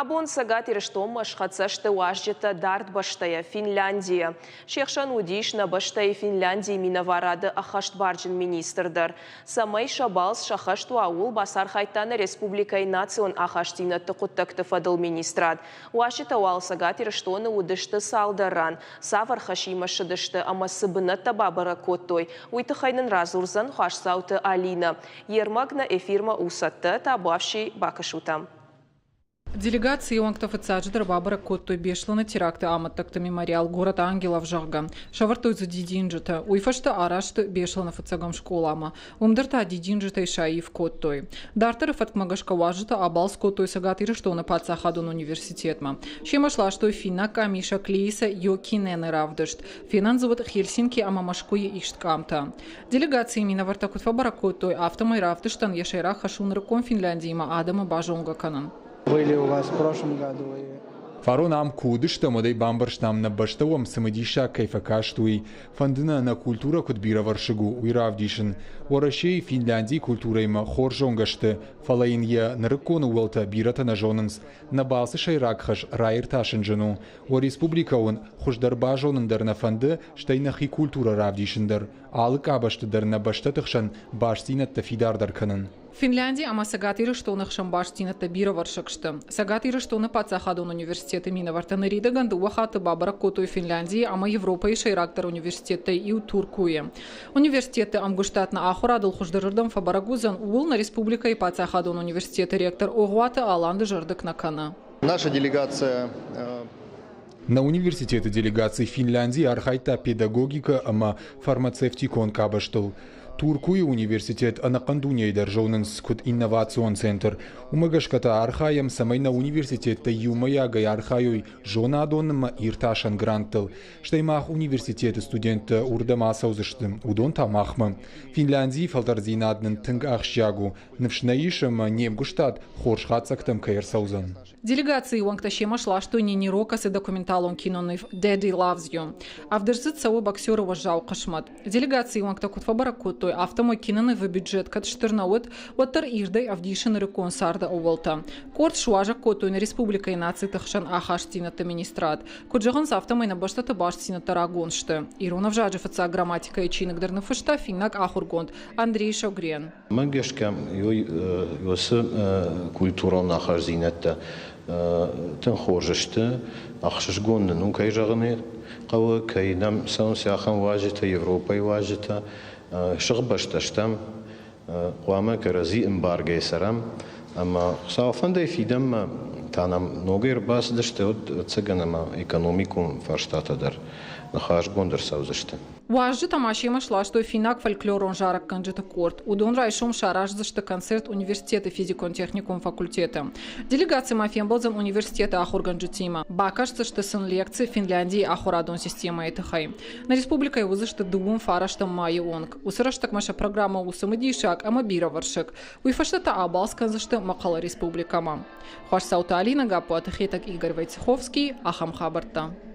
Абон Цӕгат Ирыстонмӕ схӕццӕ сты уазджытӕ дард бӕстӕйӕ, Финляндийӕ. Се хсӕн уыдис нӕ бӕстӕйы Финляндийы минӕварады ӕххӕстбарджын министр дӕр. Цӕмӕй сӕ балц сӕххӕст уа, ууыл бацархайдта нӕ республикӕйы национ ахастдзинӕдты хъуыддӕгты фӕдыл министрад. Уазджытӕ уал Цӕгат Ирыстоны уыдысты цалдӕр ран. Цавӕр хӕсимӕ ссыдысты ӕмӕ цы бынӕттӕ бабӕрӕг кодтой, уый тыххӕй нын радзурдзӕн Хуасдзауты Алинӕ. Йе рмӕг нӕ эфирмӕ у цӕттӕ, табуафси, бакӕсут ӕм. Делегацийы уӕнгтӕ фыццаджыдӕр бабӕрӕг кодтой Беслӕны теракты амӕттӕгты мемориал «Город ангелов», зӕгъгӕ. Сӕвӕрдтой дзы дидинджытӕ. Уый фӕстӕ араст Беслӕны фыццӕгӕм скъоламӕ. Уым дӕр та дидинджытӕй саив кодтой. Дарддӕры фӕткмӕ гӕсгӕ уазджытӕ абалц кодтой Цӕгат Ирыстоны паддзахадон университетмӕ. Семӕ сластой финнаг къамисӕг Леиса Йокинены равдыст. Фенӕн дзы уыд Хельсинки ӕмӕ Мӕскуыйы ист къамтӕ. Делегацийы минӕвӕрттӕ куыд фӕбӕрӕг кодтой, афтӕмӕй равдыстӕн йӕ сӕйраг хӕс у нырыккон Финляндиимӕ адӕмы базонгӕ кӕнын. Были у вас в прошлом году и Фарон ам куы уыдыстӕм, уӕд ӕй бамбӕрстам, нӕ бӕстӕ уӕм цымыдисаг кӕй фӕкаст, уый. Фӕнды нӕ, нӕ культурӕ куыд бирӕвӕрсыг у, уый равдисын. Уӕрӕсейы Финляндийы культурӕимӕ хорз зонгӕ сты, фӕлӕ йын йӕ нырыккон ууӕлтӕ бирӕтӕ нӕ зонынц. Нӕ балцы сӕйраг хӕс раиртасын зын у. Уӕ республикӕ уын хуыздӕр базонын дӕр нӕ фӕнды, стӕй нӕхи культурӕ равдисын дӕр. Алы къабӕзты дӕр нӕ бӕстӕты хсӕн бастдзинӕдтӕ фидардӕр кӕнын. Финлянди ӕмӕ Цӕгат Ирыстоны хсӕн бастдзинӕдтӕ бирӕвӕрсыг сты. Цӕгат Ирыстоны паддзахадон университеты минӕвӕрттӕ ныридӕгӕн дыууӕ хатты бабӕрӕг кодтой Финляндийы ӕмӕ Европӕйы сӕйрагдӕр университеттӕй иу Туркуйы. Университетты ӕмгуыстад нӕ ахуырадыл хуыздӕрырдӕм фӕбӕрӕг уыдзӕн, ууыл нӕ республикӕйы паддзахадон университеты ректор Огъуаты Алан дызӕрдыг нӕ кӕны. Наша делегация Нӕ университеты делегаци Финляндийы архайдта педагогикӕ ӕмӕ фармацевтикон къабӕзтыл. Туркуйы университет ӕнӕхъӕн дунейы дӕр зонынц куыд инновацион центр. Уымӕ гӕсгӕ та архайӕм, цӕмӕй нӕ университеттӕ иумӕйагӕй архайой зонадон ӕмӕ иртасӕн гранттыл. Стӕй мах университеты студенттӕ уырдӕм ацӕудзысты, уыдон та махмӕ. Финляндийы фӕлтӕрддзинад нын тынг ахсджиаг у. Ныфс нӕ ис ӕмӕ не мгуыстад хорз хатдзӕгтӕм кӕй ӕрцӕудзӕн. Делегацийы уӕнгтӕ семӕ сластой Нини Рокосы документалон киноныв «Daddy Loves You». Ӕвдыст дзы цӕуы боксеры уӕззау хъысмӕт. Делегацийы уӕнгтӕ куыд фӕбӕрӕг кодтой, афтӕмӕй кинонывы бюджет кӕд стыр нӕ уыд, уӕддӕр ирдӕй ӕвдисы нырыккон царды ӕууӕлтӕ. Къорд суазӕг кодтой нӕ республикӕйы нациты хсӕн ахастдзинӕдты министрад. Куыд зӕгъынц, афтӕмӕй нӕ бӕстӕты бастдзинӕдтӕ рагон сты. Ирон ӕвзаджы фыццаг грамматикӕйы чиныг дӕр ныффыста финнаг ахуыргонд Андрей Шогрен. Мӕ гӕсгӕ, уыцы культурон ахастдзинӕдтӕ тынг хорз сты, ӕхсызгон нын у, кӕй зӕгъын ӕй хъӕуы, кӕй нӕм цӕуынц ахӕм уазджытӕ, Европӕйы уазджытӕ. Сыгъбӕстӕ стӕм, хъуамӕ кӕрӕдзи ӕмбаргӕ цӕрӕм ӕмӕ Хуыцауы фӕндӕй фидӕнмӕ та нӕм ногӕй ӕрбацыдысты, уӕд, ӕцӕгӕн ӕмӕ экономикон фарстатӕ дӕр ныхасгонд ӕрцӕудзысты. Уазджытӕ ма семӕ сластой финнаг фольклорон зарӕггӕнджыты къорд. Уыдон райсом сараздзысты концерт университеты физикон-техникон факультеты. Делегаци ма фембӕлдзӕн университеты ахуыргӕнджытимӕ. Бакӕсдзысты сын лекци Финляндийы ахуырадон системӕйы тыххӕй. Нӕ республикӕйы уыдзысты дыууын фарӕстӕм майы онг. Уыцы рӕстӕгмӕ сӕ программӕ у цымыдисаг ӕмӕ бирӕвӕрсыг. Уый фӕстӕ та абалц кӕндзысты Мӕхъӕлы республикӕмӕ. Хуасдзауты Алинӕ, Гаппуаты Хетӕг, Игорь Войцеховский. Ахӕм хабӕрттӕ.